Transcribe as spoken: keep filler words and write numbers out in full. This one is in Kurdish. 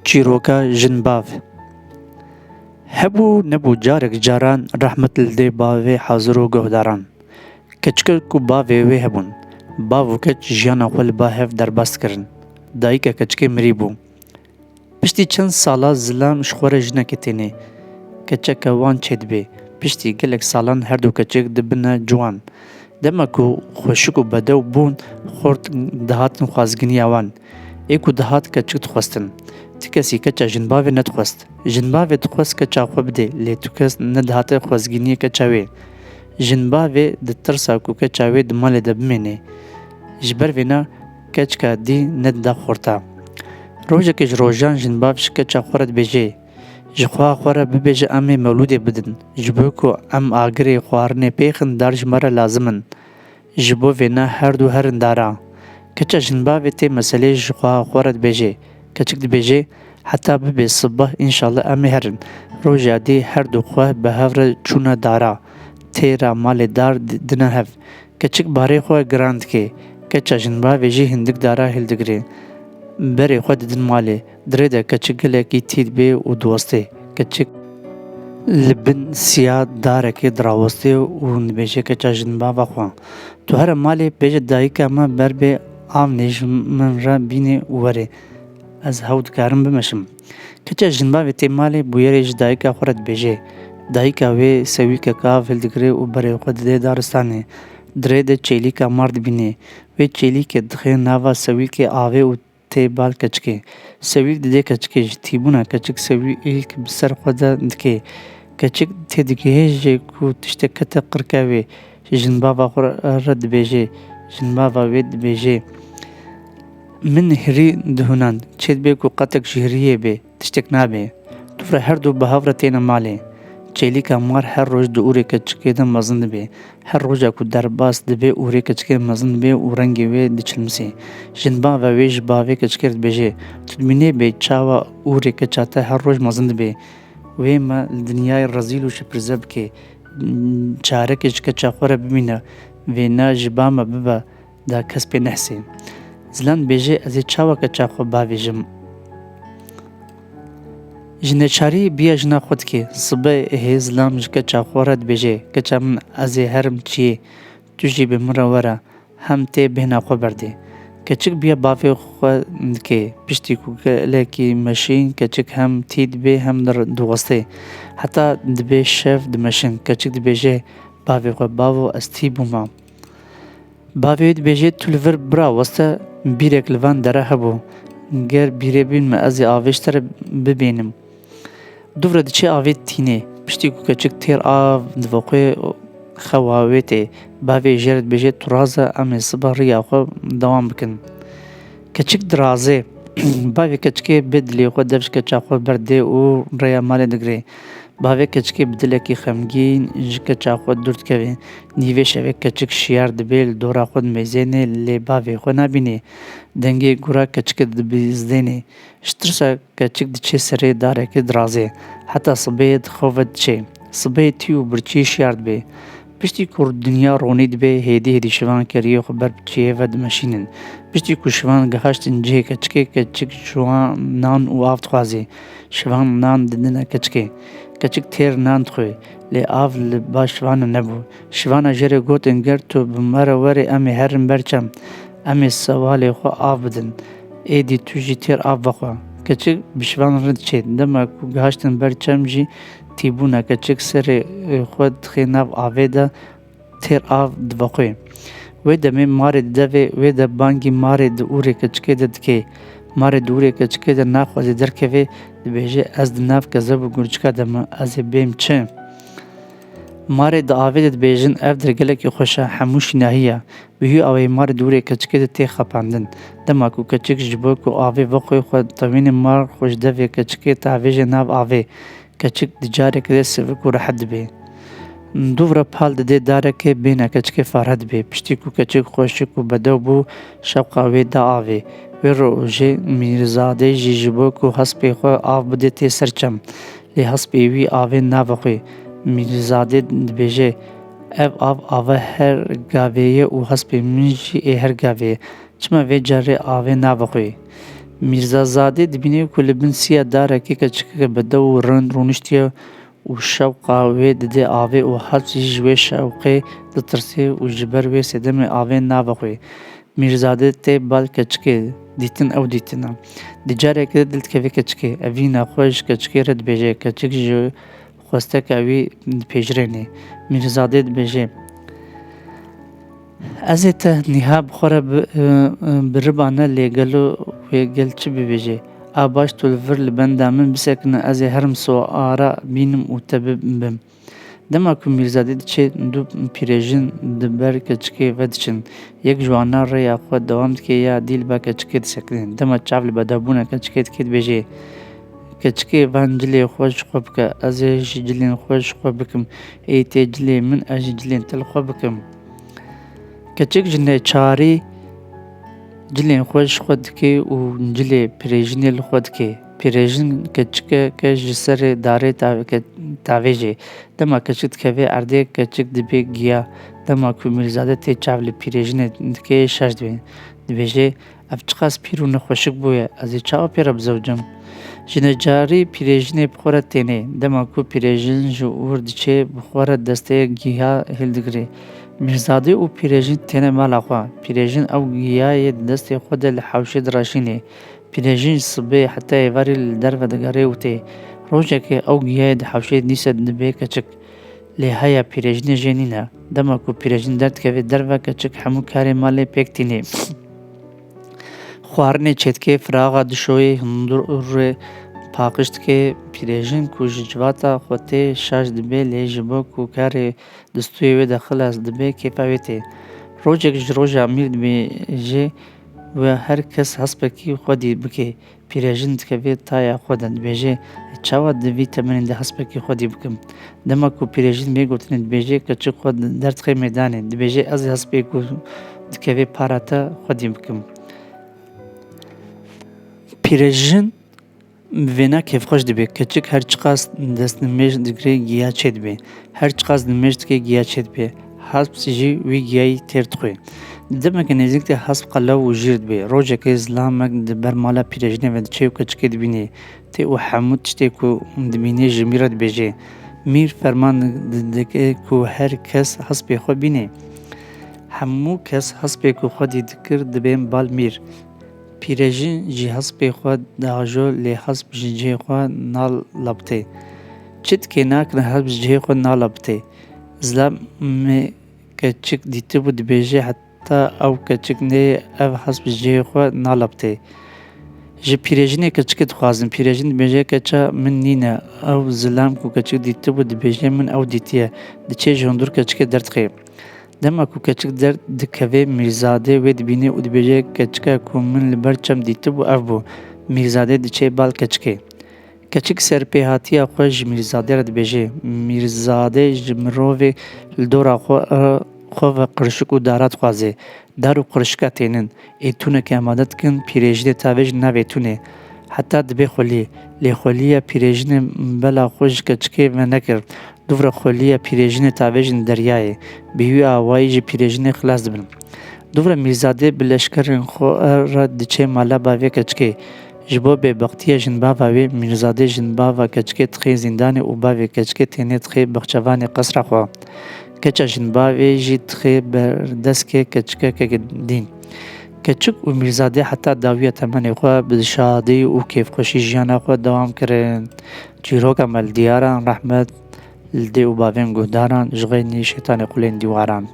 Çîroka jinbav. Hebû nebû carek caran rehmet li dê bavê hazir û guhdaran. Keçikek ku bavê wê hebûn. Bav û keç jiyana xwe li ba hev derbas kirin. Dayika keçikê mirî bû. Piştî çend sala zilam ji xwe re jinekê tênê. Keçeka wan çêdibê. Piştî gelek salan her du keçik dibine ciwan. Dema ku xweşik û bedew bûn, xort dihatin xwazginiya wan. Ê ku dihat keçik dixwestin. Ti kesî keça jinbavê nedixwest. Jinbavê dixwest keça xwe bidê, lê tu kes nedihate xwezgîniyê keça wê. Jinbavê di tirsa ku keça wê di malê de bimêne. Ji ber vêna keçika dî nedida xorta. Rojekê ji rojan jinbav ji keça xwe re dibêje, "Ji xweha xwe re bibêje em ê mewlûdê bidin. Ji bo ku em agirê xwarinê pêxin dar ji me re lazim in." Ji bo vêna her du herin dara. Keça jinbavê tê meselê ji xweha xwe re dibêje. Keçik dibêje, "Heta bibe sibeh înşallah em ê herin." Roja dî her du xwe bi hev re çûne dara. Têra malê dar di-, dine hev. Keçik barê xwe giran dike. Keça jinbavê jî hindik dara hildigire. Berê xwe didin malê. Di rê de keçik gelekî tî dibe û diwestê. Keçik li bin siya darekê dirawestê û dibêje keça jinbava xwe, "Tu here malê, bêje dayika me ber bê av nê ji min re bîne û were. Ez hew dikarim bimeşim." Keça jinbavê tê malê bûyerê ji dayika xwe re dibêje. Dayika wê sewîkek av hildigire û berê xwe dide daristanê. Di rê de çêlîka mar dibîne. Wê çêlîkê dixe nava sewîkê avê û tê bal keçikê. Sewîk didê keçikê, ji tîbûna keçik sewîk bi ser xwe de dike. Keçik têdigihêje ku tiştek kete qirke wê. Jinbava xwe re dibêje, jinbava wê dibêje, "Min hirî dihunan, çêdibe ku qetek ji hiriyê bê, tiştek nabe." Dûvra her du bi hev re têne malê. Çêlîka mar her roj di ûrê keçikê de mezin dibe. Her roja ku derbas dibe ûrê keçikê mezin dibe û rengê wê diçilmisê. Jinbava wê ji bavê keçikê re dibêje, "Tu dibînê bê çawa ûrê keça te her roj mezin dibe? Wê me li dinyayê rezîl û şipirze bike. Çarekê ji keça xwe re bimîne. Vêna ji ba me bibe da kes pê nehsê." Zilam dibêje, "Ez ê çawa keça xwe bavêjim?" Ji neçarî biya jina xwe dike. Sibehê zilam ji keça xwe re dibêje, "Keça min, ez ê herim çiyê, tu jî bi min re were, hem tê bêhna xwe berdê." Keçik biya bavê xwe dike. Piştî ku gelekî meşîn, keçik hem tî dibê hem dir-, diwestê. Heta dibê şev dimeşin. Keçik dibêje bavê xwe, "Bavo, ez tî bûme." Bavê wê dibêje, "Tu li vir bira weste, bîrek li van dera hebû. Ger bîrê bîn me, ez ê avê ji te re bibênim." Dûvre diçe avê tînê. Piştî ku keçik têr av divoqê, xewa wê tê. Bavê jê re dibêje, "Tu raze, em ê sibe riya xwe dewam bikin." Keçik diraze. Bavê keçikê bê dilê xwe dev ji keça xwe berdê û rêya malê digirê. Bavê keçikê bi dilekî xemgîn ji keça xwe dûr dikeve. Nîvê şevê keçik şiyar dibe, li dora xwe dimeyzêne, lê bavê xwe nabîne. Dengê gura keçikê dibizdêne. Ji tirsa keçik diçe serê darekê dirazê. Heta sibê di xwe ve diçe. Sibê tî û birçî şiyar dibe. Piştî ku dinya ronî dibe, hêdî hêdî şivan keriyê xwe ber bi çiyê ve dimeşînin. Piştî ku şivan gihaştin cihê keçikê, keçik ji wan nan û av dixwazê. Şivan nan didine keçikê. Keçik têr nan dixwe, lê av li ba şivana nebû. Şivana jê re gotin, "Ger tu bi me re werê, em ê herin ber çem. Em ê sewalê xwe av bidin. Êdî tu jî têr av vexwe." Keçik bi şivan re diçe. Dema ku gihaştin ber çem jî tîbûna keçik serê xwe dixe nav avê de, têr av divexwe. Wê demê marê dideve, wê de bangî marê di ûrê keçikê de dike. Marê di ûrê keçikê de naxwaze derkeve, dibêje, "Ez di nav kezeb û gurçika de me, ez ê bêm çi?" Marê di avê de dibêjin, "Ev der gelekî xweş e, hemû şînahî ye." Bi hî awayî marê di ûrê keçikê de tê xapandin. Dema ku keçik ji bo ku avê vexwe xwe tewînê mar xwe ji devê keçikê tavêje nav avê. Keçik di carekê de sivik û rehet dibe. Dûv re pal dide darekê bêhna keçikê fare dibe. Piştî ku keçik xweşik û bedew bû, şewqa wê da avê. Wê rojê Mîrzadê jî ji bo ku hespê xwe av bide tê ser çem. Lê hespê wî avê navexwe. Mîrzadê dibêje, "Ev av, ava her gavê ye û hespê min jî ê her gavê ye. Çima vê carê avê navexwe?" Mîrzazadê dibîne ku li bin siya darekê keçikeke bedew û rind rûniştiye û şewqa wê dide avê û hesp jî ji wê şewqê ditirsê û ji ber wê sedemê avê navexwe. Mîrzade tê bal keçikê, dîtin ew dîtin e. Di careke de dil dikeve keçikê, evîna xwe ji keçikê re dibêje, keçik ji xwesteka wî dipejirêne. Mîrzade dibêje, Ez ê te niha bi xwe re bi, bi riba ne, lê gelo wê gel çi bibêje? A baş, tu li vir li benda min bisekine, ez ê herim soara bînim û te bi, bim. Dema ku Mîrzadê diçe, du pîrejin di ber keçikê ve diçin. Yek ji wana rêya xwe dewam dike ya dî li ba keçikê disekine. Dema çav li bedewbûna keçikê dike dibêje, Keçikê, van cilê xwe ji xwe bike, ez ê jî cilên xwe ji xwe bikim. Ê tê cilê min, ez jî cilên te li xwe bikim. Keçik ji neçarî cilên xwe ji xwe dike û cilê pîrejinê li xwe dike. Pîrejin keçikeke ji serê darê tavêje. Dema keçik dikeve erdê, keçik dibe giya. Dema ku Mîrzade tê çav li pîrejinê dike, şaş dibe. Dibêje, Ev çiqas pîr û nexweşik bûye, ez ê çawa pê re bizewicim? Ji necarî pîrejinê bi xwe re têne. Dema ku pîrejin ji wir diçe, bi xwe re desteyek giya hildigire. Mîrzade û pîrejin têne mala xwe. Pîrejin ew giyayê di destê xwe de li hewşê diraşîne. Pîrejin ji sibê heta êvarî li derve digere û tê. Rojekê ew giyayê di hewşê dîse dibe keçik. Lê heya pîrejinê jê nîne. Dema ku pîrejin derdikeve derve, keçik hemû karê malê pêk tîne. Xwarinê çêdikê, firaxa dişoyê, hundirê paqij dike. Pîrejin ku ji civata xwe tê, şaş dibe, lê ji bo ku karê di stûyê wê de xilas dibe, kêfa wê tê. Rojek ji roja mîr dibêje, we her kes hespekî xwedî bike. Pîrejin dikeve taya xwe de, dibêje, Çawa di vî temenê de hespekî xwedî bikim? Dema ku pîrejin vê gotinê dibêje, keçik xwe derdixê meydanê. Dibêje, Ez ê hespê ku dikeve para te xwedî bikim. Pîrejin bi vêna kêfxweş dibe. Keçik her çiqas destnimêj digire, giya çêdibe. Her çiqas nimêj dike, giya çêdibe. Hesp jî wî giyayî têr dixwe. Di demeke nêzîk de hesp qelew û jîr dibe. Rojekê zilamek di ber mala pîrejinê ve diçe û keçikê dibîne. Tê û hemû tiştê ku dibîne ji mîr re dibêje. Mîr ferman di-, dike ku her kes hespê xwe bîne. Hemû kes hespê ku xwedî dikir dibên bal mîr. Pîrejin jî hespê xwe diajo, lê hesp ji cihê xwe nalapite. Çi dike nakin, hesp ji cihê xwe nalapite. Zilamê keçik dîtibû, dibêje, Heta ew keçik neyê, ev hesp ji cihê xwe nalapite. Ji pîrejinê keçikê dixwazin. Pîrejin dibêje, Keça min nîne. Ew zilam ku keçik dîtibû, dibêje, Min ew dîtiye. Diçe ji hundir keçikê derdixê. Dema ku keçik derdikeve, Mîrzadê wê dibîne û dibêje, Keçika ku min li ber çem dîtibû, ev bû. Mîrzadê diçe bal keçikê. Keçik serpêhatiya xwe ji Mîrzadê re dibêje. Mîrzade ji mirovê li dora xwe, xwe ve qirşik û dara dixwaze. Dar û qirşika tênin. Ê tûnekê amade dikin, pîrejinê tavêj navê tûnê. Heta dibe xwelî. Lê xweliya pîrejinê bela xwe ji keçikê venekir. Dûvra xweliya pîrejinê tavêjin deryayê. Bi wî awayî ji pîrejinê xilas dibin. Dûvra Mîrzadê bi leşkerên xwe re diçe mala bavê keçikê. Ji bo bêbextiya jinbava wê, Mîrzadê jinbava keçikê dixê zîndanê û bavê keçikê têne dixê bexçevanê qesra xwe. Keça jinbavê jî dixê berdeskê keçikeke din. Keçik û Mîrzadê heta dawiya temenê xwe bi şadî û kêfxweşî jiyana xwe dewam kirin. Çîroka me li diyaran, rehmet li dê û bavên guhdaran, ji xeynî şeytanê qulên dîwaran.